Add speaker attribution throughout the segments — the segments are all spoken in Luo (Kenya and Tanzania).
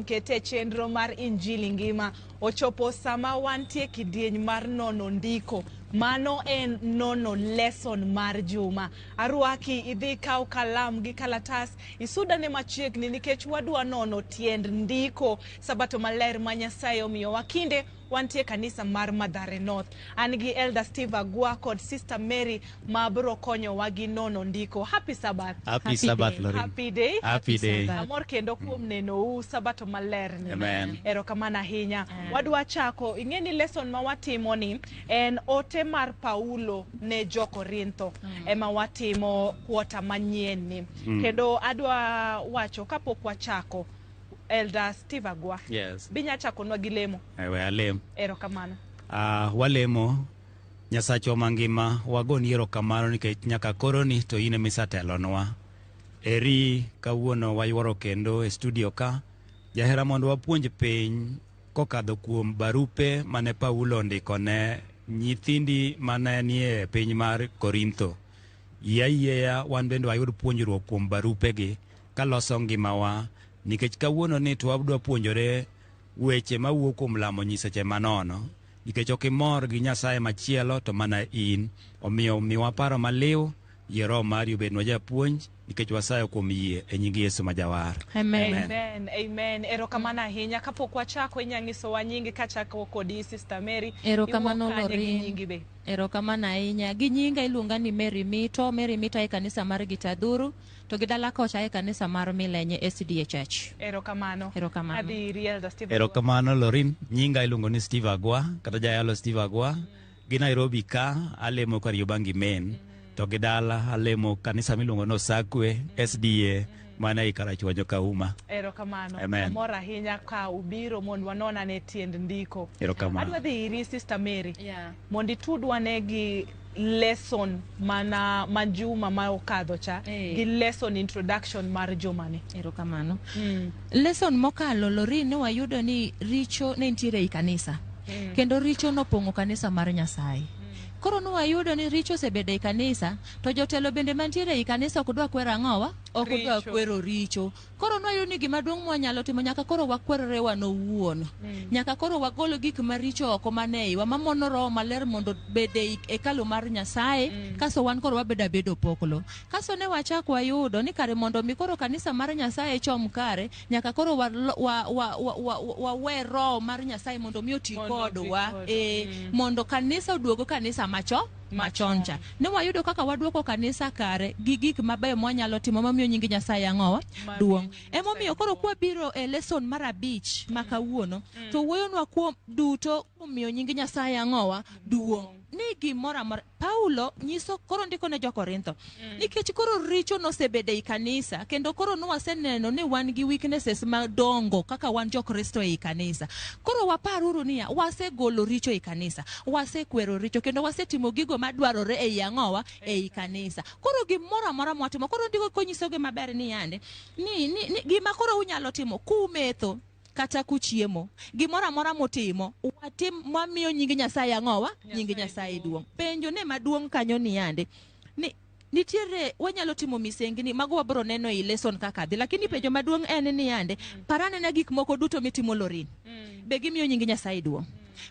Speaker 1: Kete chenro mar Injili Ngima ochopo sama wantie kidieny mar nono ndiko. Mano en nono lesson mar juma. Arwaki idhi ikaw kalam gi kalatas isudane machiegni nikech wadwa nono tiend ndiko sabato maler ma Nyasaye omiyowa kinde wantie kanisa mar Mathare North. An gi Elder Steve Agwa kod Sister Mary ma bro konyowa gi nono ndiko. Happy Sabbath.
Speaker 2: Happy,
Speaker 3: Happy
Speaker 2: Sabbath,
Speaker 3: day.
Speaker 2: Lorraine.
Speaker 1: Happy day.
Speaker 2: Happy day.
Speaker 3: Sabbath.
Speaker 1: Amor kendo kuom nenou sabato maler ni.
Speaker 2: Amen.
Speaker 1: Erokamano ahinya. Wadwa chako, ing'e ni lesson ma watimo ni en ote mar Paulo ne jo-Korintho ema watimo kwota manyien ni. Kendo adwa wacho kapok wachako Elder Steve Agwa.
Speaker 2: Yes.
Speaker 1: Binya chakonwa gi lemo.
Speaker 2: We alem.
Speaker 1: Erokamano.
Speaker 2: Walemo Nyasachwa mangima, wagoni erokamano nikech nyaka koroni to in ema isetelonwa. Eri kawuono wayuoro kendo e studio ka. Jahera mondo wapuonj piny kokadho kuom barupe mane Paulo ondiko ne nyithindi mane nie piny mar Korintho. Yie ayieya wan bende wayud puonjruok kuom barupegi kaloso ngimawa nikech kawuono ni to wadwa puonjore weche mawuok kuom lamo nyiseche manono nikech ok imor gi Nyasaye machielo to mana in. Omiyo miwa paro maliw, yie Roho mari obednwa japuonj nikech wasayo kuom yie e nying Yesu ma Jawar.
Speaker 3: Amen.
Speaker 1: Amen. Amen. Erokamano ahinya. Kapok wachako inya nyisowa nyingi kachako kodi Sister Mary.
Speaker 3: Erokamano
Speaker 1: Iwuok kanye gi
Speaker 3: Lorraine.
Speaker 1: nyingi be?
Speaker 3: Erokamano ahinya. Gi nyinga iluonga ni Mary Mito. Mary Mito e kanisa mar Gitadhuru to gi dala kocha e kanisa mar Milenye SDA Church.
Speaker 1: Erokamano.
Speaker 3: Erokamano.
Speaker 1: Adhi iri Elder Steve.
Speaker 2: Erokamano Lorin, nyinga iluongo ni Steve Agwa kata jayalo Steve Agwa. Gi Nairobi ka alemo Kariobangi Main to gi dala alemo kanisa miluongo ni Osakwe SDA mana ei Karachuonyo Kauma.
Speaker 1: Erokamano.
Speaker 2: Amen.
Speaker 1: Amor ahinya ka ubiro mondo wanon ane tiend ndiko.
Speaker 2: Erokamano.
Speaker 1: Adwa dhi iri Sister Mary.
Speaker 3: Yeah.
Speaker 1: Mondo itudwane gi lesson mana ma juma ma okadho cha
Speaker 3: Eh.
Speaker 1: gi lesson introduction mar juma ni.
Speaker 3: Erokamano. Lesson mokalo Lorraine ne wayudo ni richo ne nitiere ei kanisa. Kendo richo nopong'o kanisa mar Nyasaye. Koro ne wayudo ni richo osebedo ei kanisa to jotelo bende mantiere ei kanisa ok dwa kwero ang'owa? Ok dwa
Speaker 1: Richo.
Speaker 3: kwero richo. Koro nwayudo ni gima duong' mwanyalo timo nyaka koro wakwerre wan owuon. Nyaka koro wagol gik maricho oko mane iwa mamono Roho Maler mondo bed ei hekalu mar Nyasaye kaso wan koro wabedo abedo opoklo. Kaso ne wachak wayudo ni kare mondo mi koro kanisa mar Nyasaye chom kare nyaka koro wawe wa, wa, wa, wa, wa, wa Roho mar Nyasaye mondo mi oti
Speaker 1: Mondo oti
Speaker 3: kodwa
Speaker 1: kodwa.
Speaker 3: Mondo kanisa oduog kanisa macho machon cha. Ne wayudo kaka waduoko kanisa kare gi gik mabeyo mwanyalo timo mamiyo nying Nyasaye ang'owa duong'. Emomiyo koro kwabiro e lesson mar 5 ma kawuono to wuoyonwa kuom duto kuom miyo nying Nyasaye ang'owa duong'. Ni gimoro amora Paulo nyiso koro ndiko ne jo-Korintho nikech koro richo nosebedo ei kanisa kendo koro nwaseneno ni wan gi weaknesses madongo kaka wan jo-Kristo ei kanisa. Koro waparuru niya, wasegolo richo ei kanisa, wasekwero richo kendo wasetimo gigo madwarore ei ang'owa ei kanisa. Koro gimoro amora mwatimo, koro ndiko konyisogi maber ni yande ni, ni, ni gima koro unyalo timo kumetho kata kuchiemo, gimoro amora mutimo, watim mwamiyo nying Nyasaye ang'owa? Nying Nyasaye duong'. Penjo ne maduong' kanyo ni yande ni nitiere wanyalo timo misengni mago wabro neno ei lesson kaka dhi, lakini penjo maduong' en ni yande paranena gik moko duto mitimo Lorin, be gimiyo nying Nyasaye duong'?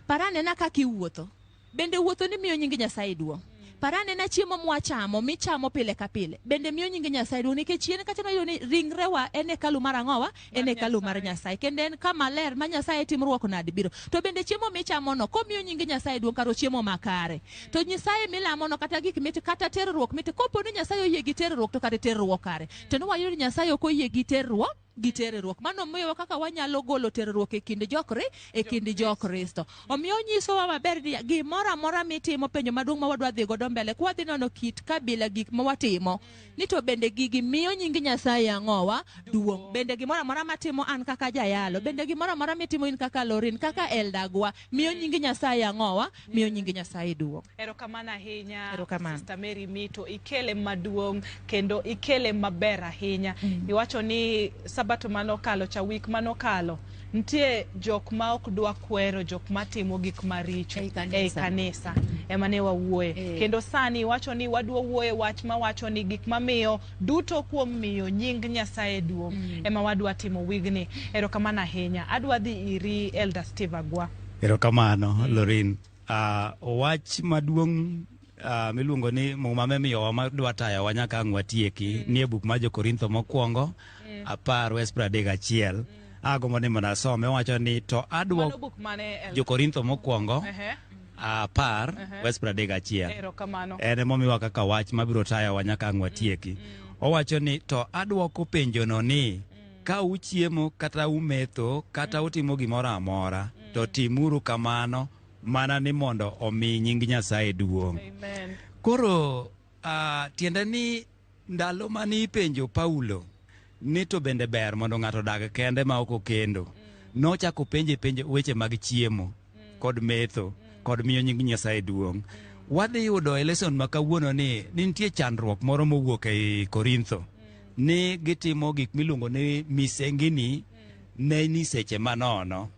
Speaker 3: Paranena kaka iwuotho, bende wuotho ni miyo nying Nyasaye duong'? Paranena chiemo mwachamo michamo pile ka pile, bende miyo nying Nyasaye duong'? Nikech chien kacha nwayudo ni ringrewa en hekalu mar ang'owa? En hekalu mar Nyasaye kendo en kama ler ma Nyasaye timruok nade biro. To bende chiemo michamo no komiyo nying Nyasaye duong' kar ochiemo makare. To Nyasaye milamo no kata gik mit kata terruok mit kopo ni Nyasaye oyie gi terruok to kare terruok kare. To ne wayudo ni Nyasaye ok oyie gi terruok gi terruok. Mano miyowa kaka wanyalo golo terruok e kind jokri e kind jokristo. Omiyo onyisowa maber ni gimoro amora mitimo, penjo maduong' ma wadwa dhi godo mbele, kwa dhi nono kit kabila gik ma watimo, ni to bende gigi miyo nying Nyasaye ang'owa duong'. Bende gimoro amora matimo an kaka jayalo, bende gimoro amora mitimo in kaka Lorin, kaka Eldagwa, miyo nying Nyasaye ang'owa, miyo nying Nyasaye duong'.
Speaker 1: Erokamano ahinya
Speaker 3: Erokamano.
Speaker 1: Sister Mary Mito, ikele maduong' kendo ikele maber ahinya. Iwacho ni sabato manokalo cha, week manokalo Nitie jok ma ok dwa kwero jok ma timo gik maricho
Speaker 4: Ei kanisa.
Speaker 1: ei kanisa ema ne wawuoye. Kendo sani wacho ni wadwa wuoye wach mawacho ni gik mamiyo duto kuom miyo nying Nyasaye duong' ema wadwa timo wigni. Erokamano ahinya. Adwa dhi iri Elder Steve Agwa.
Speaker 2: Erokamano Lorin. Wach maduong' miluongo ni muma mimiyowa madwa tayowa nyaka ang' watieki mm. nie buk mar Jo-Korintho mokwongo 10 wes 31. Agombo ni mondo asome owacho ni to adwa Jo-Korintho mokwongo 10 wes 31.
Speaker 1: Erokamano.
Speaker 2: En emomiwa kaka wach mabiro tayowa nyaka ang' watieki. Owacho ni to adwoko penjono ni ka uchiemo kata umetho kata utimo gimoro amora to timuru kamano mana ni mondo omi nying Nyasaye duong'.
Speaker 1: Amen.
Speaker 2: Koro tiende ni ndalo mane ipenjo Paulo ni to bende ber mondo ng'ato odag kende ma ok okendo, nochako penje penjo weche mag chiemo kod metho kod miyo nying Nyasaye duong'. Wadhi yudo e lesson ma kawuono ni nitie chandruok moro mowuok ei Korintho ni gitimo gik miluongo ni misengini ne nyiseche manono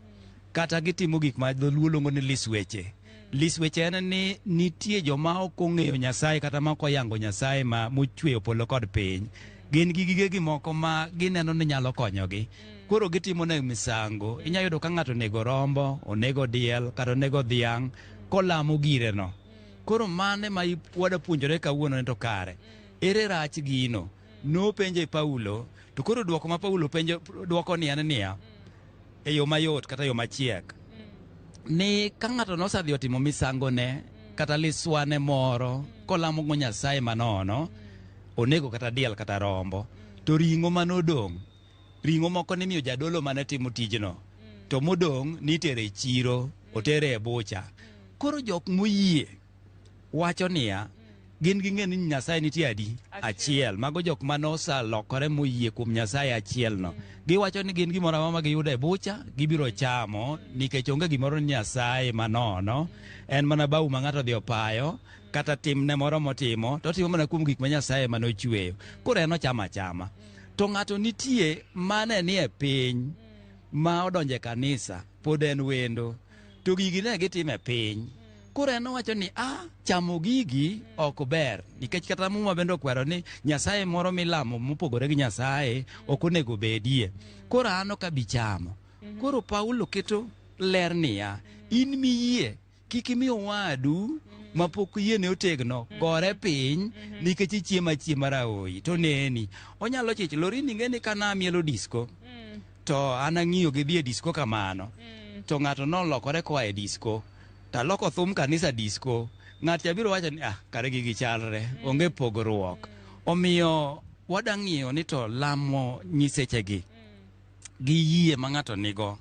Speaker 2: kata gitimo gik ma dholuo luongo ni lisweche. Lisweche en ni nitie joma ok ong'eyo Nyasaye kata ma ok oyango Nyasaye ma mochweyo polo kod piny. Gin gi gigegi moko ma gineno ni nyalo konyogi. Koro gitimo ne misango. Inyalo yudo ka ng'ato onego rombo, onego diel, kata onego dhiang' kolamo gireno. Koro mane ma wadwa puonjore kawuono ni to kare. Ere rach gino? Nopenje Paulo, to koro dwoko ma Paulo penjo dwoko ni en niya, e yo mayot kata yo machiek ni ka ng'ato nosedhi otimo misangone kata liswane moro kolamo go Nyasaye manono, onego kata diel kata rombo, to ring'o manodong', ring'o moko nimiyo jadolo mane timo tijno, to modong' nitere e chiro, otere e bucha. Koro jok moyie wacho niya, gin ging'e ni Nyasaye nitie adi? Achiel. Mago jok mane osalokore moyie kuom Nyasaye achielno. Giwacho ni gin gimoro amora ma giyudo e bucha, gibiro chamo nikech onge gimoro ni Nyasaye manono. En mana bau ma ng'ato odhi opayo, kata timne moro motimo, to otimo mana kuom gik ma Nyasaye mane ochweyo. Koro en ochamo achama. To ng'ato nitie mane ni e piny ma odonjo e kanisa, pod en wendo. To gigi ne gitimo e piny. Koro en owacho ni a chamo gigi ok ber nikech kata Muma bende okwero ni Nyasaye moro milamo mopogore gi Nyasaye ok onego bedie. Koro an ok abi chamo. Koro Paulo keto ler niya, in miyie kik imi owadu mapok yiene otegno gore piny nikech ichiemo achiema raoyi to neni onyalo chich Lorini ing'e ni ka namielo disko to an ang'iyo gi dhi e disko kamano to ng'ato nolokore koa e disko to aloko thum kanisa disko ng'at cha biro wacho ni ah kare gigi chalre onge pogruok omiyo wada ng'iyo ni to lamo nyisechegi gi yie ma ng'ato nigo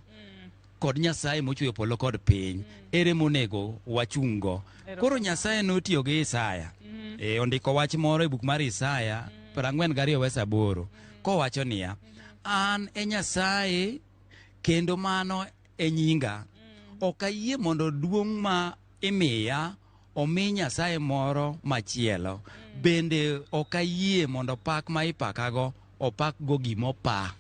Speaker 2: kod Nyasaye mochweyo polo kod piny ere monego wachung'go. Koro Nyasaye notiyo gi Isaya e, ondiko wach moro e buk mar Isaya 42 wes 8 kowacho niya, an e Nyasaye kendo mano e nyinga. Ok ayie mondo duong' ma imiya omi Nyasaye moro machielo. Bende ok ayie mondo pak ma ipakago opakgo gima opa.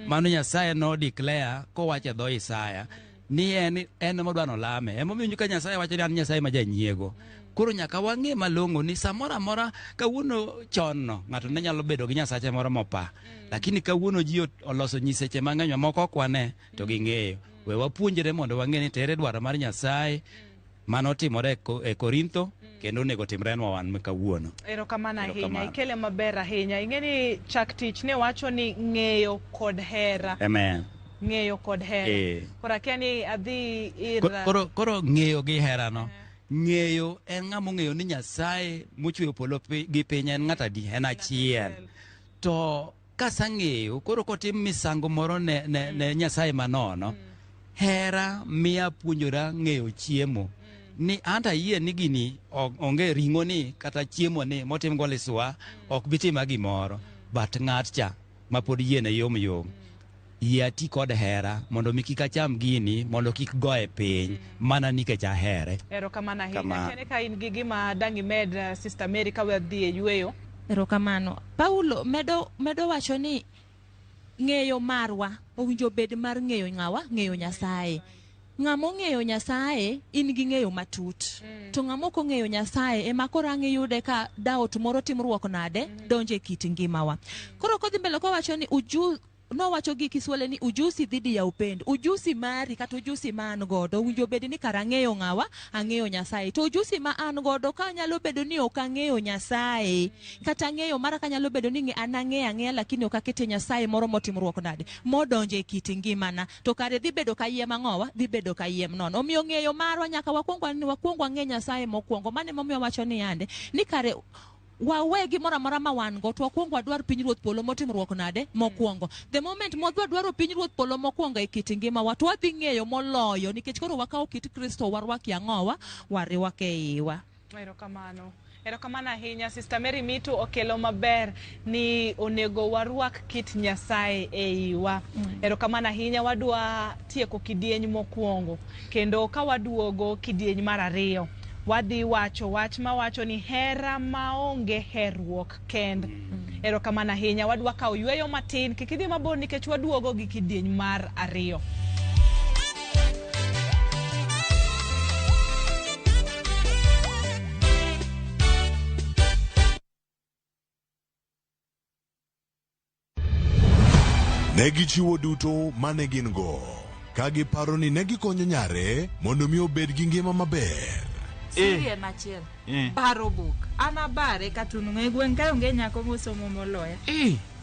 Speaker 2: Mano Nyasaye no declare kowacho e dho Isaya ni en en ema odwa nolame. Emomiyo ka Nyasaye wacho ni an Nyasaye ma janyiego. Koro nyaka wang'e malong'o ni samoro amora kawuono chon no ng'ato ne nyalo bedo gi nyasache moro mopa. Lakini kawuono ji oloso nyiseche mang'eny ma moko ok wane to ging'eyo. We wapuonjre mondo wang'e ni tere dwaro mar Nyasaye mano timore e Korintho kendo onego timrenwa wan kawuono.
Speaker 1: Erokamano ahinya, ikele maber ahinya. Ing'e ni chak tich ne wacho ni ng'eyo kod hera.
Speaker 2: Amen.
Speaker 1: Ng'eyo kod hera. Koro akia ni adhi ir
Speaker 2: Koro ng'eyo gi herano. Ng'eyo en ng'ama ong'eyo ni Nyasaye mochweyo polo gi piny en ng'at adi? En achiel. To kasang'eyo koro kotim misango moro ne, ne, ne Nyasaye manono, hera miya puonjora ng'eyo chiemo. Ni anto ayie ni gini onge ring'o ni kata chiemo ni motim go liswa ok bi tima gimoro. But ng'at cha ma pod yiene yom yom, yie ati kod hera mondo mi kik acham gini mondo kik goye piny mana nikech ahere.
Speaker 1: Erokamano ahinya. Kene ka in gi gima dang' imed Sister Mary ka wadhi e yueyo.
Speaker 3: Erokamano. Paulo medo wacho ni Ng'eyo marwa owinjo bed mar ng'eyo ng'awa? Ng'eyo Nyasaye. Ng'ama ong'eyo Nyasaye in gi ng'eyo matut. To ng'ama ok ong'eyo Nyasaye ema koro ang' iyude ka doubt moro timruok nade donjo e kit ngimawa. Koro kodhi mbele kowacho ni uju nowacho gi Kiswahili ni ujusi dhidi ya upendo. Ujusi mari kata ujusi ma an godo owinjo bed ni kara ang'eyo ng'awa? Ang'eyo Nyasaye. To ujusi ma an godo ka nyalo bedo ni ok ang'eyo Nyasaye kata ng'eyo mara ka nyalo bedo ni an ang'eyo ang'eya lakini ok akete Nyasaye moro motimruok nade modonjo e kit ngimana to kare dhi bedo kayiem ang'owa dhi bedo kayiem nono. Omiyo ng'eyo marwa nyaka wakwong wakwong wang'e Nyasaye mokwongo. Mano emomiyo wacho ni yande ni kare wawe gimoro amora ma wan go to wakwong wadwar pinyruoth polo motimruok nade mokwongo. The moment mwadwa dwaro pinyruoth polo mokwongo e kit ngimawa to wadhi ng'eyo moloyo nikech koro wakawo kit Kristo warwaki ang'owa warwake e iwa.
Speaker 1: Erokamano. Erokamano ahinya Sister Mary Mitu okelo maber ni onego warwak kit Nyasaye e iwa. Erokamano ahinya wadwa tieko kidieny mokwongo kendo ka waduogo kidieny mar ariyo wadhi wacho wach mawacho ni hera maonge herruok kend. Erokamano ahinya wadwa kawo yweyo matin kik idhi mabor nikech waduogo gi kidieny mar ariyo.
Speaker 4: Ne gichiwo duto mane gin-go, ka giparo ni ne gikonyo nyare mondo mi obed gi ngima maber.
Speaker 5: Siri en achiel. Baro buk. An abare katunung'o e gweng' kae onge nyako mosomo moloya.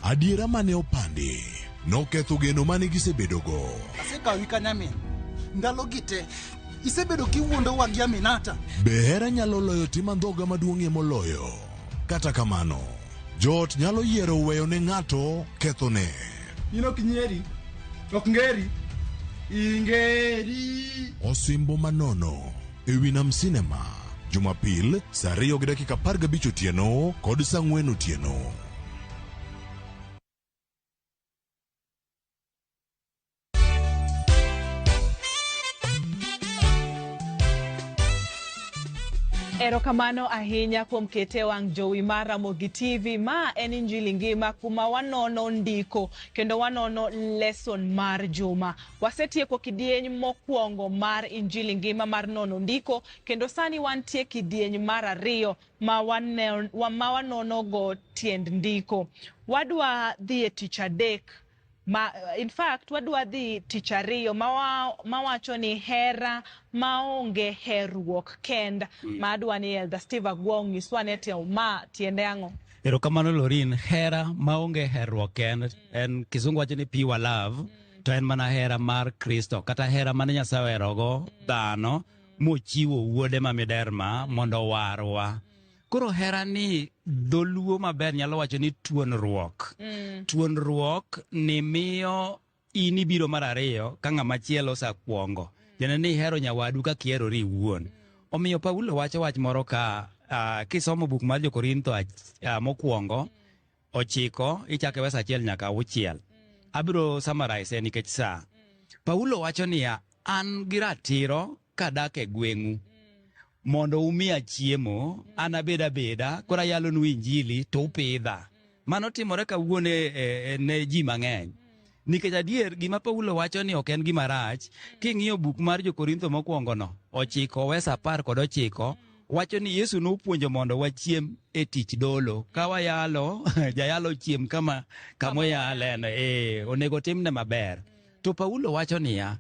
Speaker 4: Adiera mane opandi noketho geno mane gisebedogo.
Speaker 6: Asekawi ka nyamin. Ndalogi te isebedo kiwuondowa gi Aminata.
Speaker 4: Be hera nyalo loyo tim andhoga maduong'ie moloyo? Kata kamano, joot nyalo yiero weyo ne ng'ato kethone.
Speaker 6: In ok nyieri, ok ngeri, ingeri.
Speaker 4: Osimbo manono e wi Nam Cinema, Jumapil saa 2:15 otieno kod saa 4 otieno.
Speaker 1: Erokamano ahinya kuom kete wang' jowi mar Ramogi TV. Ma en Injili Ngima kuma wanono ndiko kendo wanono lesson mar juma. Wasetieko kidieny mokwongo mar Injili Ngima mar nono ndiko kendo sani wantie kidieny mar ariyo ma wanono go tiend ndiko. Wadwa dhi e tich adek ma in fact wadwa dhi tich ariyo mawacho ni hera maonge herruok kend ma adwa ni Elder Steve Agwa onyiswa ni to ma tiende ang'o.
Speaker 2: Erokamano Lorin, hera maonge herruok kend en kisungu wacho ni pure love to en mana hera mar Kristo kata hera mane Nyasaye oherogo dhano mochiwo wuode ma miderma mondo owarwa. Koro hera ni dholuo maber nyalo wacho ni tuonruok. Tuonruok ni miyo in ibiro mar ariyo ka ng'ama chielo osekwongo. Tiende ni ihero nyawadu kaka iherori iwuon. Omiyo Paulo wacho wach moro ka kisomo buk mar Jo-Korintho mokwongo 9 ichake wes 1 nyaka 6. Abiro summarize nikech saa. Paulo wacho niya, an gi ratiro kadak e gweng'u mondo umiya chiemo, an abed abeda, koro ayalonu injili to upidha. Mano timore kawuono ne ji mang'eny. Nikech adier gima Paulo wacho ni ok en gima rach, king'iyo buk mar Jo-Korintho mokwongo no, 9 wes 19, wacho ni Yesu nopuonjo mondo wachiem e tich dolo. Ka wayalo, jayalo chiem kama kamoyaleno, onego timne maber. To Paulo wacho niya,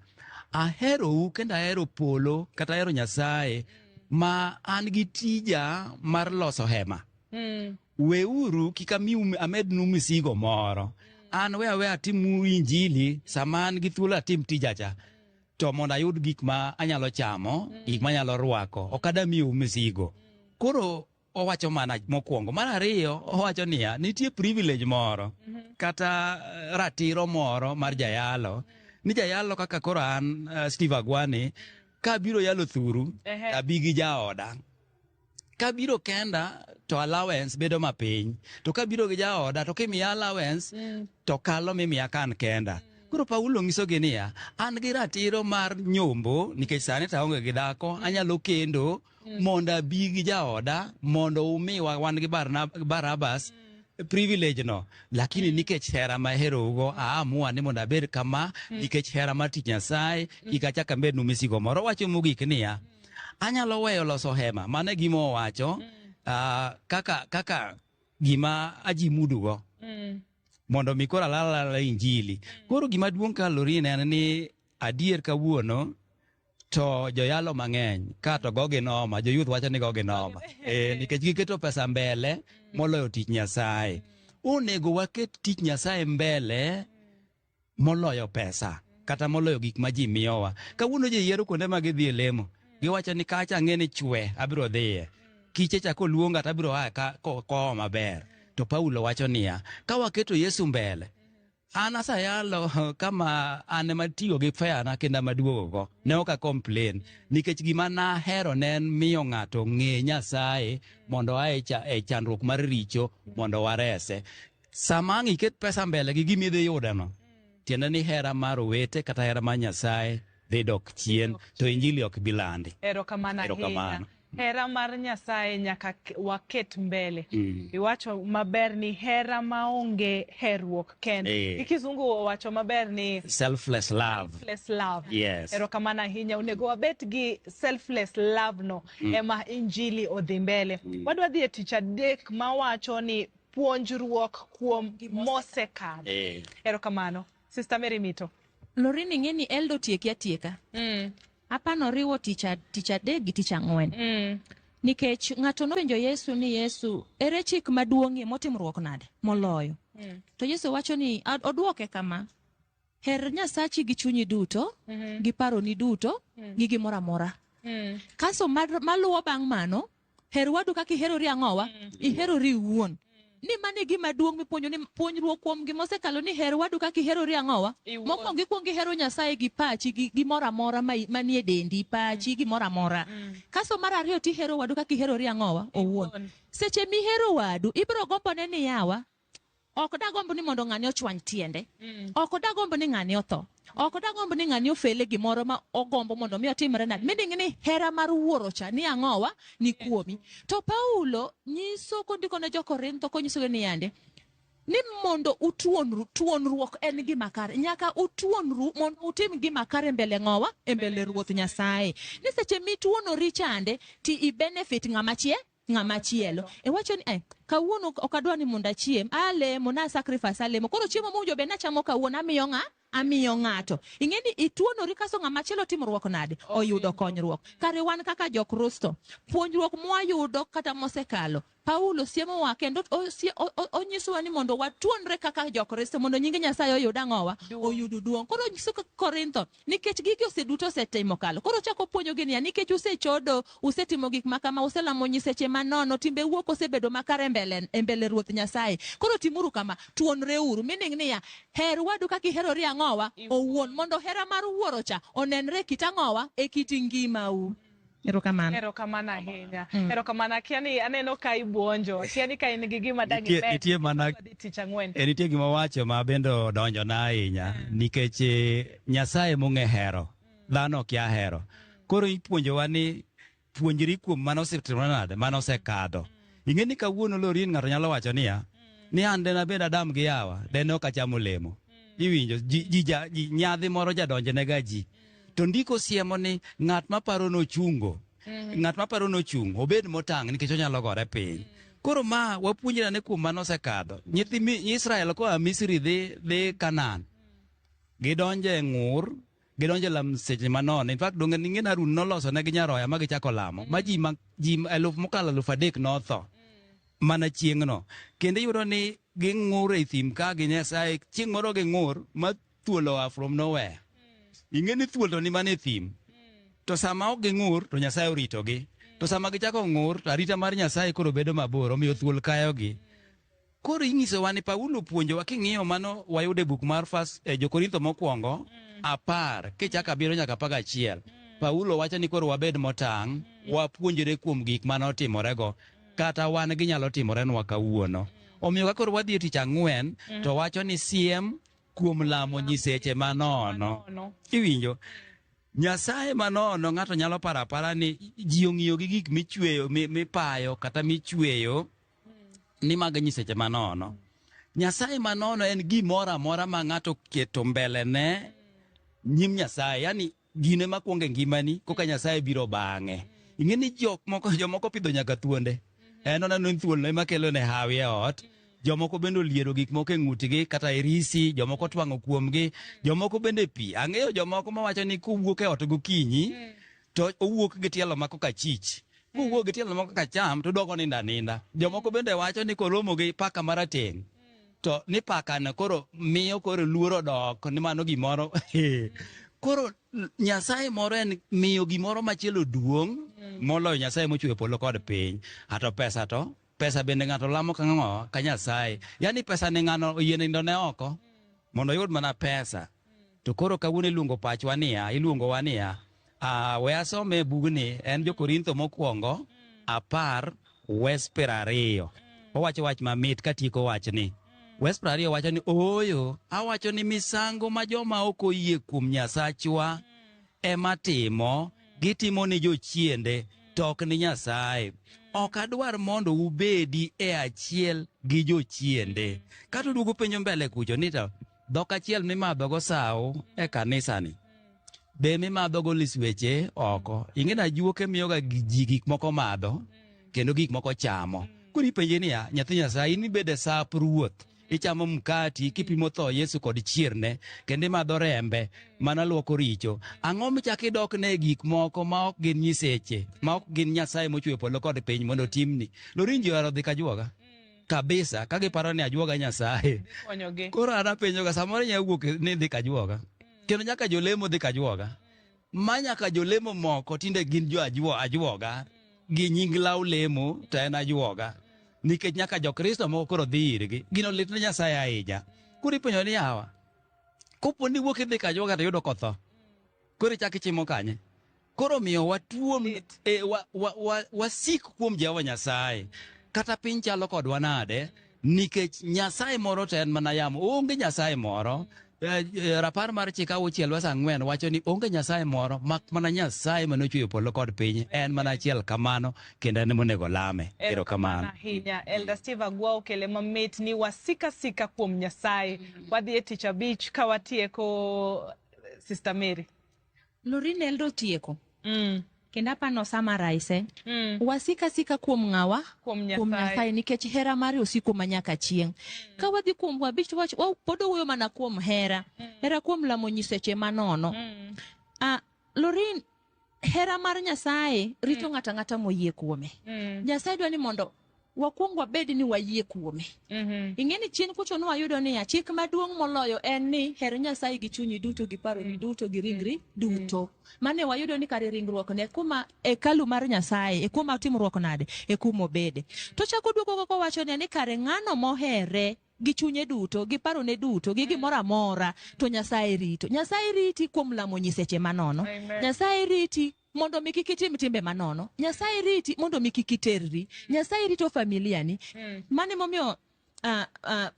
Speaker 2: aherou kendo ahero polo kata ahero Nyasaye ma an gi tija mar loso hema. Weuru kik amiu amednu misigo moro. An we awe atimu injili sama an gi thuolo atim tija cha. To mondo ayud gik ma anyalo chamo, gik ma anyalo rwako, ok adamiu misigo. Koro owacho mana mokwongo. Mar ariyo, owacho niya, nitie privilege moro kata ratiro moro mar jayalo. Ni jayalo kaka koro an Steve Agwani, kabiro yalo thuru, abi gi jaoda. Kabiro kenda to allowance bedo mapiny. To kabiro gi jaoda to kimiya allowance to kalo mimiya kan kenda. Koro Paulo nyisogi niya, an gi ratiro mar nyombo nikech sani to aonge gi dhako, anyalo kendo mondo abi gi jaoda mondo umiwa wan gi Barnabas. privilege no lakini nikech hera ma aherougo aamua ni mondo abed kama nikech hera mar tich Nyasaye kik achak abednu misigo moro. Owacho mogik niya, anyalo weyo loso hema, mano e gima owacho kaka kaka gima ajimudugo mondo mi koro alal alala injili. Koro gima duong' ka Lorin en ni adier kawuono to joyalo mang'eny ka to gogi noma, joyouth wacho ni gogi noma nikech giketo pesa mbele moloyo tich Nyasaye. Onego waket tich Nyasaye mbele moloyo pesa kata moloyo gik ma ji miyowa. Kawuono ji yiero kuonde ma gidhi e lemo, giwacho ni kacha ang'e ni chwe abiro dhiye, kiche cha koluonga to abiro a ka kowa maber. To Paulo wacho niya, ka waketo Yesu mbele, an asayalo kama an ema tiyo gi fare na kendo ema duogogo, ne ok a complain nikech gima nahero ne en miyo ng'ato ng'e Nyasaye mondo oa e chandruok mar richo mondo warese. Sama ang' iket pesa mbele gi gima idhi yudeno, tiende ni hera mar owete kata hera mar Nyasaye dhi dok chien to injili ok bi landi.
Speaker 1: Erokamano ahinya.
Speaker 2: Erokamano.
Speaker 1: Hera mar Nyasaye nyaka waket mbele. Iwacho maber ni hera maonge herruok kende. Gi kizungu owacho maber ni
Speaker 2: Selfless love.
Speaker 1: Selfless love.
Speaker 2: Yes.
Speaker 1: Erokamano ahinya. Onego wabet gi selfless love no ema injili odhi mbele. Wadwa dhi e tich adek mawacho ni puonjruok kuom mosekadho. Erokamano. Sister Mary Mito.
Speaker 3: Lorin ing'e ni Eldo otieki atieka. Apano oriwo tich tich adek gi tich ang'wen. Nikech ng'ato nopenjo Yesu ni Yesu, ere chik maduong'ie motimruok nade moloyo? To Yesu wacho ni odwoke kama, her Nyasachi gi chunyi duto, gi paroni duto, gi gimoro amora. Kaso maluwo bang' mano, her wadu kaka iherori ang'owa? Iherori iwuon. Ni mano e gima duong' mipuonjo ni puonjruok kuom gima osekalo ni her wadu kaka iherori ang'owa? Mokwongo ikwongo ihero Nyasaye gi pachi gi gimoro amora manie dendi, pachi gimoro amora. Kaso mar ariyo tihero wadu kaka iherori ang'owa? Owuon. Seche mihero wadu, ibiro gombone ni yawa, ok dagomb ni mondo ng'ani ochwany tiende. Ok dagomb ni ng'ani otho. Ok dagomb ni ng'ani ofele gimoro ma ogombo mondo mi otimre nade. Meaning ni hera mar wuoro cha ni ang'owa ni kuomi. To Paulo nyiso kondiko ne jo-Korintho konyisogi ni yande ni mondo utuonru, tuonruok en gima kare. Nyaka utuonru mondo utim gima kare mbele ng'owa, e mbele Ruoth Nyasaye. Ni seche mituonori chande ti i benefit ng'ama chie ng'ama chielo. Iwacho ni kawuono ok adwa ni mondo achiem, alemo, na sacrifice alemo. Koro chiemo mowinjo bed nachamo kawuono amiyo ng'a? Amiyo ng'ato. Ing'e ni ituonori kaso ng'ama chielo timruok nade? Oyudo konyruok. Kare wan kaka Jokristo, puonjruok mwayudo kata mosekalo, Paulo siemowa kendo onyisowa ni mondo watuonre kaka Jokristo mondo nying Nyasaye oyud ang'owa? Oyud duong'. Koro onyiso Korintho nikech gigi oseduto osetimo kalo. Koro ochako puonjogi niya, nikech usechodo, usetimo gik ma kama, uselamo nyiseche manono, timbeu ok osebedo makare e mbele Ruoth Nyasaye. Koro timuru kama, tuonreuru. Meaning niya, her wadu kaka iherori ang'owa? Owuon. Mondo hera mar wuoro cha onenre e kit ang'owa? E kit ngimau. Erokamano.
Speaker 1: Erokamano ahinya. Erokamano. Akia ni aneno ka ibuonjo. Akia ni ka in gi gima dag imed.
Speaker 2: Nitie mana
Speaker 1: tich ang'wen.
Speaker 2: Nitie gima wacho ma bende odonjona ahinya nikech Nyasaye mong'e hero. Dhano okia hero. Koro ipuonjowa ni puonjri kuom mano osetimore nade, mano osekadho. Ing'e ni kawuono Lorin ng'ato nyalo wacho niya, ni an dena bed Adam gi Hawa, dene ok achamo olemo. Iwinjo, ji nyadhi moro jadonjnega ji. To ndiko siemo ni ng'at maparo nochungo, ng'at maparo nochung', obed motang' nikech onyalo gore piny. Koro ma wapuonjre ane kuom mano osekadho. Nyithi Israel koa Misri dhi Kanaan, gidonjo e ng'ur, gidonjo e lam seche manono. In fact, donge ning'e ni Harun noloso negi nyaroya ma gichako lamo, ma ji ma ji eluf mokalo 3,000 notho mana chieng'no. Kendo iyudo ni ging'ur e thim ka gi Nyasaye, chieng' moro ging'ur ma thuol oa from nowhere. Ing'e ni thuol to ni mana e thim. To sama ok ging'ur to Nyasaye oritogi. To sama gichako ng'ur to arita mar Nyasaye koro bedo mabor, omiyo thuol kayogi. Koro inyisowa ni Paulo puonjowa king'iyo mano wayudo e buk mar first, Jo-Korintho mokwongo 10 kichako 7 nyaka 11. Paulo wacho ni koro wabed motang', wapuonjre kuom gik mane otimorego, kata wan ginyalo timorenwa kawuono. Omiyo ka koro wadhi e tich ang'wen to wacho ni siem kuom lamo nyiseche manono. Iwinjo? Nyasaye manono ng'ato nyalo paro apara ni ji ong'iyo gi gik michweyo, mipayo kata michweyo. Ni mag nyiseche manono. Nyasaye manono en gimoro amora ma ng'ato oketo mbelene nyim Nyasaye, yani gino ema kwongo e ngimani koka Nyasaye biro bang'e. Ing'e ni jok moko jomoko pidho nyaka thuonde. En oneno ni thuol no ema kelo ne hawi e ot. Jomoko bende oliero gik moko e ng'utgi kata e risi, jomoko twang'o kuomgi, jomoko bende pi. Ang'eyo jomoko mawacho ni kowuok e ot gokinyi to owuok gi tielo ma koka chich. Kowuok gi tielo ma koka cham to odok onindo aninda. Jomoko bende wacho ni koromo gi paka marateng' to ni pakano koro miyo koro luoro dok ni mano gimoro. Koro Nyasaye moro en miyo gimoro machielo duong' moloyo Nyasaye mochweyo polo kod piny. Ato pesa to pesa bende ng'ato lamo ka ng'o ka Nyasaye. Yaani pesa ni ng'ano oyie nindo ne oko mondo oyud mana pesa. To koro kawuono iluongo pachwa niya, iluongowa niya, ah, we asome e bugni, en Jo-Korintho mokwongo apar wes 20. Owacho wach mamit katieko wachni. Wes 20 wacho ni ooyo, awacho ni misango ma joma ok oyie kuom Nyasachwa ema timo, gitimo ni jochiende, to ok ni Nyasaye. Ok adwar mondo ubedi e achiel gi jochiende. Kata oduogo penjo mbele kucho ni to dhok achiel mimadhogo sawo e kanisani be mimadhogo lisweche oko. Ing'e ni ajuoke miyoga ji gik moko madho kendo gik moko chamo. Koro ipenje niya, nyathi Nyasaye, in ibedo e sap Ruoth, ichamo mkati kipimo tho Yesu kod chierne, kendo imadho rembe mana luoko richo. Ang'o michako idok ne gik moko ma ok gin nyiseche, ma ok gin Nyasaye mochweyo polo kod piny mondo otimni? Lorin ji ohero dhi kajuoga kabisa ka giparo ni ajuoga Nyasaye.
Speaker 1: Konyogi.
Speaker 2: Koro an apenjoga samoro inyalo wuok ni idhi kajuoga kendo nyaka jolemo dhi kajuoga ma nyaka jolemo moko tinde gin jo ajuoga gi nying law lemo to en ajuoga nikech nyaka jokristo moko koro dhi irgi gino lit ne Nyasaye ahinya. Koro ipenjo ni yawa kopo ni wuok idhi kajuoga to yudo kotho koro ichako ichimo kanye? Koro miyo watuom e, wa, wa, wa, wasik kuom Jehova Nyasaye kata piny chalo kodwa nade nikech Nyasaye moro to en mana yamo onge Nyasaye moro rapar mar chik auchiel wes ang'wen wacho ni onge Nyasaye moro mak mana Nyasaye mane ochweyo polo kod piny en mana achiel kamano kendo en monego lame. Erokamano
Speaker 1: ahinya. Elder Steve Agwa okele mamit ni wasika sika kuom Nyasaye. Wadhi e tich abich ka watieko Sister Mary.
Speaker 3: Lorine Elder otieko. Kendo apano summarize. Wasika sika kuom ng'awa?
Speaker 1: Kuom Nyasaye.
Speaker 3: Kuom Nyasaye nikech hera mare osiko ma nyaka chieng'. Ka wadhi kuom abich to wach pod owuoyo mana kuom hera. Hera kuom lamo nyiseche manono. Lorine, hera mar Nyasaye rito ng'ato ang'ata moyie kuome. Nyasaye dwa ni mondo wakwong wabed ni wayie kuome. Ing'e ni chien kucho nwayudo niya, chik maduong' moloyo en ni her Nyasaye gi chunyi duto, gi paroni duto, gi ringri duto. Mane wayudo ni kare ringruok ne kuma hekalu mar Nyasaye, e kuma timruok nade, e kuma obede. To chako duogo kaka owacho niya ni kare ng'ano mohere gi chunye duto, gi parone duto, gi gimoro amora, to Nyasaye rito. Nyasaye riti kuom lamo nyiseche manono.
Speaker 1: Amen.
Speaker 3: Nyasaye riti mondo mi kik itim timbe manono. Nyasaye riti mondo mi kik iterri. Nyasaye rito familia ni. Mano emomiyo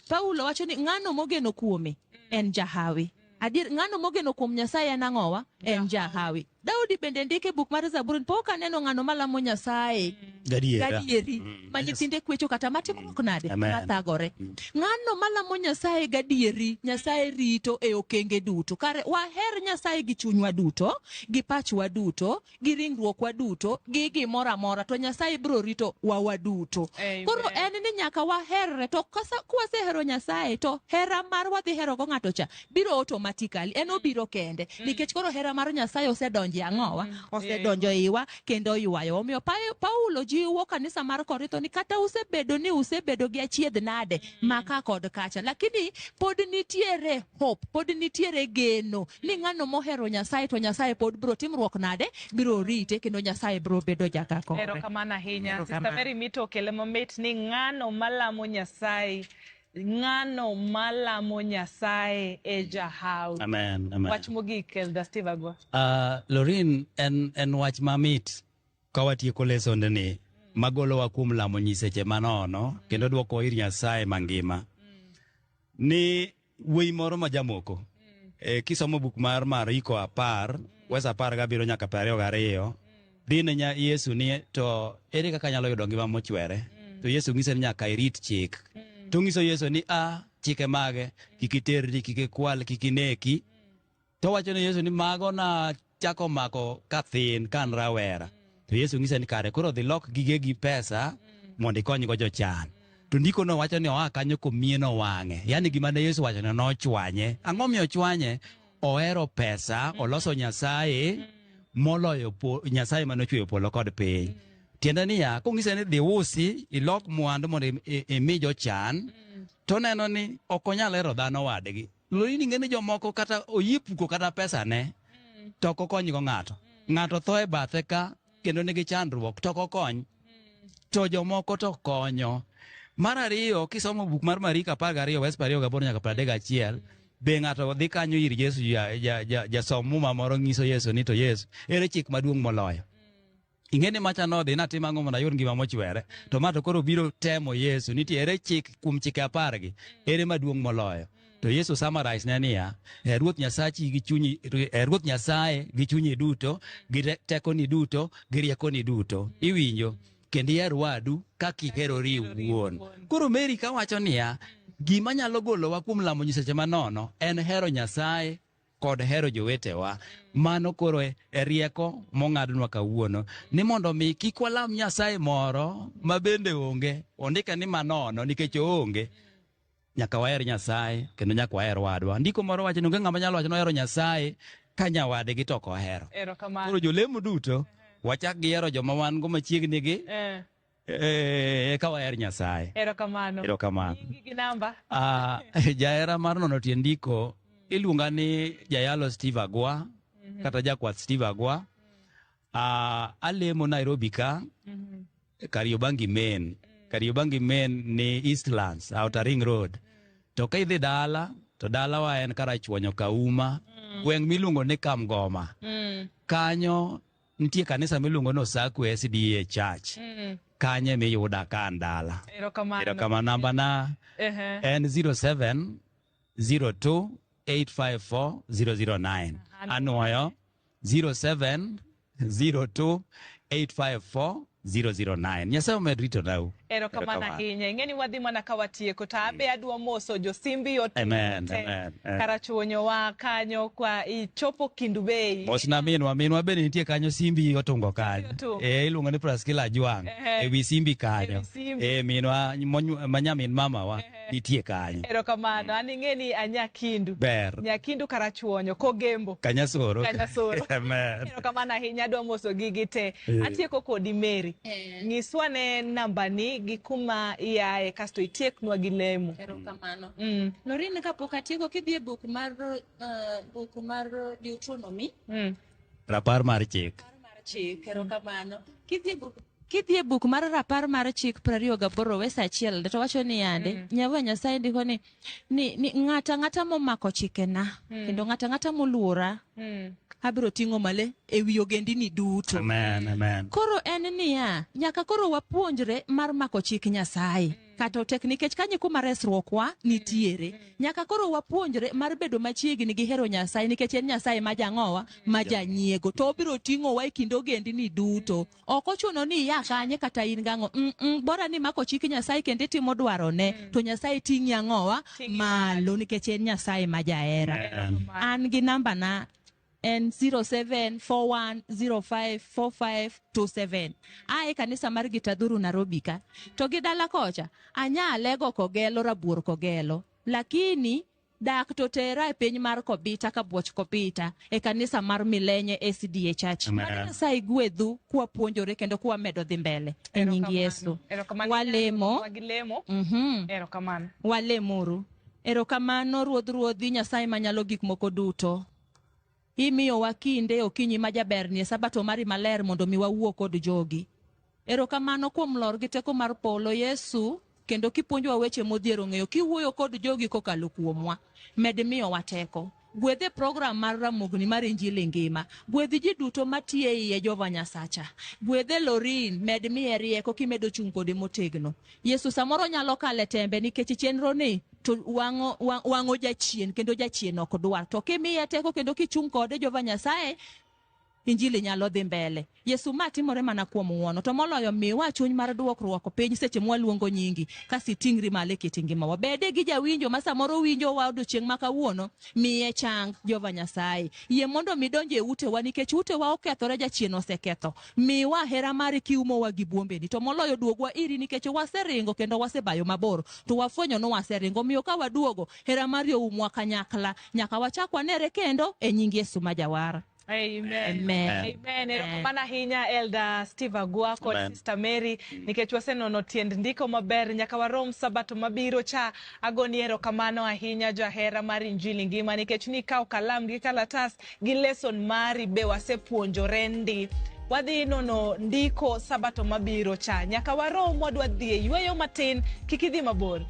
Speaker 3: Paulo wacho ni ng'ano mogeno kuome en jahawi. Adier, ng'ano mogeno kuom Nyasaye en ang'owa? En jahawi. Daudi bende ndiko e buk mar Zaburi, pok aneno ng'ano malamo Nyasaye
Speaker 2: Gadiera.
Speaker 3: gadieri ma nyithinde kwecho kata matimruok nade
Speaker 2: Amen.
Speaker 3: mathagore. Ng'ano malamo Nyasaye gadieri, Nyasaye rito e okenge duto. Kare waher Nyasaye gi chunywa duto, gi pachwa duto, gi ringruokwa duto, gi gimoro amora, to Nyasaye biro rito wa waduto.
Speaker 1: Amen.
Speaker 3: Koro en ni nyaka waherre, to kwasehero Nyasaye to hera mar wadhi herogo ng'ato cha biro automatically, en obiro kende nikech koro hera mar Nyasaye osedonjo e ang'owa, osedonjo e iwa kendo oywayo. Omiyo Paulo jiwo kanisa mar Korintho ni kata usebedo ni usebedo gi achiedh nade maka kod kacha, lakini pod nitiere hope, pod nitiere geno ni ng'ano mohero Nyasaye to Nyasaye pod biro timruok nade, biro rite kendo Nyasaye biro bedo jaka kore.
Speaker 1: Erokamano ahinya. Sister
Speaker 3: Erokamano.
Speaker 1: Mary Mito okele mamit ni ng'ano malamo Nyasaye, ng'ano malamo Nyasaye e jahawi.
Speaker 2: Amen, amen.
Speaker 1: Wach mogik, Elder Steve Agwa.
Speaker 2: Lorraine, en wach mamit ka watieko lesonde ni magolowa kuom lamo nyiseche manono kendo dwokowa ir Nyasaye mangima. Ni wuoyi moro ma jamoko kisomo buk mar Mariko 10 wes 17 nyaka 22 dhi ne Yesu ni to ere kaka anyalo yudo ngima mochwere? To Yesu ng'ise ni nyaka irit chik. To ng'iso Yesu ni a chike mage, kik iterri, kik ikwal, kik ineki. To wacho ne Yesu ni mago na chako mako kathin ka an rawera. To Yesu ng'ise ni kare koro dhi lok gigegi pesa mondo ikonygo jochan. To ndiko no wacho ni oa kanyo komieno wang'e. Yaani gima ne Yesu wacho no nochwanye. Ang'o miyo ochwanye? Ohero pesa, oloso Nyasaye moloyo Nyasaye mane ochweyo polo kod piny. Tiende niya, kong'ise ni dhi usi ilok mwandu mondo imi jochan, to oneno ni ok onyal hero dhano wadgi. Lolini ng'e ni jomoko kata oyie puko kata pesane to ok okonygo ng'ato. Ng'ato tho e bathe ka kendo nigi chandruok to ok okony. To jomoko to konyo. Mar ariyo, kisomo buk mar Mariko 12 wes 28 nyaka 31, be ng'ato dhi kanyo ir Yesu jasom muma moro ng'iso Yesu ni to Yesu, ere chik maduong' moloyo? Ing'e ni macha nodhi natimo ang'o mondo ayud ngima mochwere? To ma to koro biro temo Yesu nitie ere chik kuom chike apargi, ere maduong' moloyo? To Yesu summarize ne niya, her Ruoth Nyasachi gi chunyi, her Ruoth Nyasaye gi chunyi duto, gi tekoni duto, gi riekoni duto. Iwinjo? Kendo iher wadu kaka iherori iwuon. Koro Mary kawacho niya, gima nyalo golowa kuom lamo nyiseche manono en hero Nyasaye kod hero jowetewa. Mano koro e rieko mong'adnwa kawuono ni mondo mi kik walam Nyasaye moro ma bende onge. Ondike ni manono nikech oonge. Nyaka waher Nyasaye kendo nyaka waher wadwa. Ndiko moro wacho ni onge ng'ama nyalo wacho ni ohero Nyasaye ka nyawadgi to ok ohero.
Speaker 1: Erokamano.
Speaker 2: Koro jolemo duto wachak gi hero joma wan go machiegni gi Eh. Eka waher Nyasaye.
Speaker 1: Erokamano.
Speaker 2: Erokamano.
Speaker 1: Nyingi gi namba.
Speaker 2: Ah, jahera mar nono tiend ndiko iluonga ni jayalo Steve Agwa kata jakwath Steve Agwa. Ah, alemo Nairobi ka Kariobangi Main. Kariobangi Main ni Eastlands, Outer Ring Road. To ka idhi dala, to dalawa en Karachuonyo Kauma, gweng' miluongo ni Kamgoma. Kanyo nitie kanisa miluongo ni Osakwe SDA Church. Kanyo ema iyuda ka an dala.
Speaker 1: Erokamano.
Speaker 2: Erokamano. Namba na en 07 02 854 009. Anwoyo 07 02 854 009. Nyasaye omed rito nau.
Speaker 1: Erokamano ahinya. Ing'e ni wadhi mana ka watieko to abe adwa moso josimbi ote
Speaker 2: Amen, amen, eh.
Speaker 1: karachuonyowa kanyo kwa ichopo Kindu Bay.
Speaker 2: Mosna minwa, minwa bende nitie kanyo Simbi otungo kanyo.
Speaker 1: Otungo.
Speaker 2: Eh, iluongo ni Priscilla Ajwang'
Speaker 1: Ehe.
Speaker 2: e wi Simbi kanyo.
Speaker 1: E wi Simbi.
Speaker 2: Eh, minwa ma nyamin mamawa nitie kanyo.
Speaker 1: Erokamano. An ing'e ni anyakindu.
Speaker 2: Ber.
Speaker 1: Nyakindu karachuonyo kogembo.
Speaker 2: Kanyasoro.
Speaker 1: Kanyasoro.
Speaker 2: Amen.
Speaker 1: Erokamano ahinya adwa moso gigi te.
Speaker 2: Eh.
Speaker 1: Atieko kodi Mary. Nyiswa ne nambani gi kuma iaye kasto itieknwa gi lemo.
Speaker 3: Erokamano. Lorin kapok atieko kidhi e buk mar buk mar Deuteronomy.
Speaker 2: Rapar mar chik.
Speaker 3: Rapar mar chik, erokamano. Kidhi e buk Kidhi e buk mar rapar mar chik 28 wes achiel to wacho ni yande mm. Nyawa Nyasaye ndiko ni ni, ni ng'ata ng'ata momako chikena mm. kendo ng'ata ng'ata moluora mm. abiro ting'o male e wi ogendini duto.
Speaker 2: Amen, amen.
Speaker 3: Koro en niya, nyaka koro wapuonjre mar mako chik Nyasaye. Mm. Kata otek nikech kanyo kuma resruokwa nitiere. Nyaka koro wapuonjre mar bedo machiegni gi hero Nyasaye nikech en Nyasaye ma jang'owa, ma janyiego. To obiro ting'owa e kind ogendini duto. Ok ochuno ni ia kanye kata in gang'o. Mm -mm, bora ni mako chik Nyasaye kendo itimo dwarone to Nyasaye ting'i ang'owa malo nikech en Nyasaye ma jahera. An gi namba na en 0741054527. Ae kanisa mar Gitadhuru Nairobi ka. To gi dala kocha, anyalego kogelo rabuor kogelo. Lakini dak to tera e piny mar Kobita kabuoch Kobita e kanisa mar Milenye SDA Church.
Speaker 2: Amen.
Speaker 3: Mano Nyasaye gwedhu kwapuonjore kendo kwamedo dhi mbele e nying Yesu.
Speaker 1: Erokamano.
Speaker 3: Walemo.
Speaker 1: Wagilemo.
Speaker 3: Mhm.
Speaker 1: Erokamano.
Speaker 3: Walemuru. Erokamano Ruodh Ruodhi Nyasaye manyalo gik moko duto. Imiyowa kinde okinyi ma jaberni e sabato mari maler mondo mi wawuo kod jogi. Erokamano kuom lor gi teko mar polo Yesu kendo kipuonjowa weche modhiero ng'eyo kiwuoyo kod jogi kokalo kuomwa. Med miyowa teko. Gwedh e program mar Ramogni mar Injili Ngima. Gwedh ji duto matiyo e iye Jehova Nyasacha. Gwedhe Lorin, med miye rieko kimedo chung' kode motegno. Yesu samoro nyalo kale tembe nikech chenro ni to wang'o wang'o jachien kendo jachien ok dwar. To kimiye teko kendo kichung' kode Jehova Nyasaye Injili nyalo dhi mbele. Yesu ma timore mana kuom ng'wono, to moloyo miwa chuny mar dwokruok piny seche mwaluongo nyingi, kasi ting'ri malo e kit ngimawa. Bede gi jawinjo ma samoro winjowa odiochieng' ma kawuono, miye chang, Jehova Nyasaye. Yie mondo mi donj e utewa nikech utewa okethore, jachien oseketho. Miwa hera mari kiumowa gi bwombeni, to moloyo duogwa iri nikech waseringo kendo wasebayo mabor, to wafwenyo ni waseringo. Omiyo ka waduogo, hera mari oumwa kanyakla, nyaka wachak wanere kendo e nying Yesu ma Jawar.
Speaker 1: Amen.
Speaker 3: Amen.
Speaker 1: Amen. Erokamano ahinya Elder Steve Agwa kod
Speaker 2: Amen.
Speaker 1: Sister Mary nikech wasenono tiend ndiko maber nyaka warom sabato mabiro cha. Agoni erokamano ahinya jahera mar Injili Ngima nikech nikawo kalam gi kalatas gi lesson mari be wasepuonjore ndi. Wadhi nono ndiko sabato mabiro cha. Nyaka warom wadwa dhi e yweyo matin kik idhi mabor.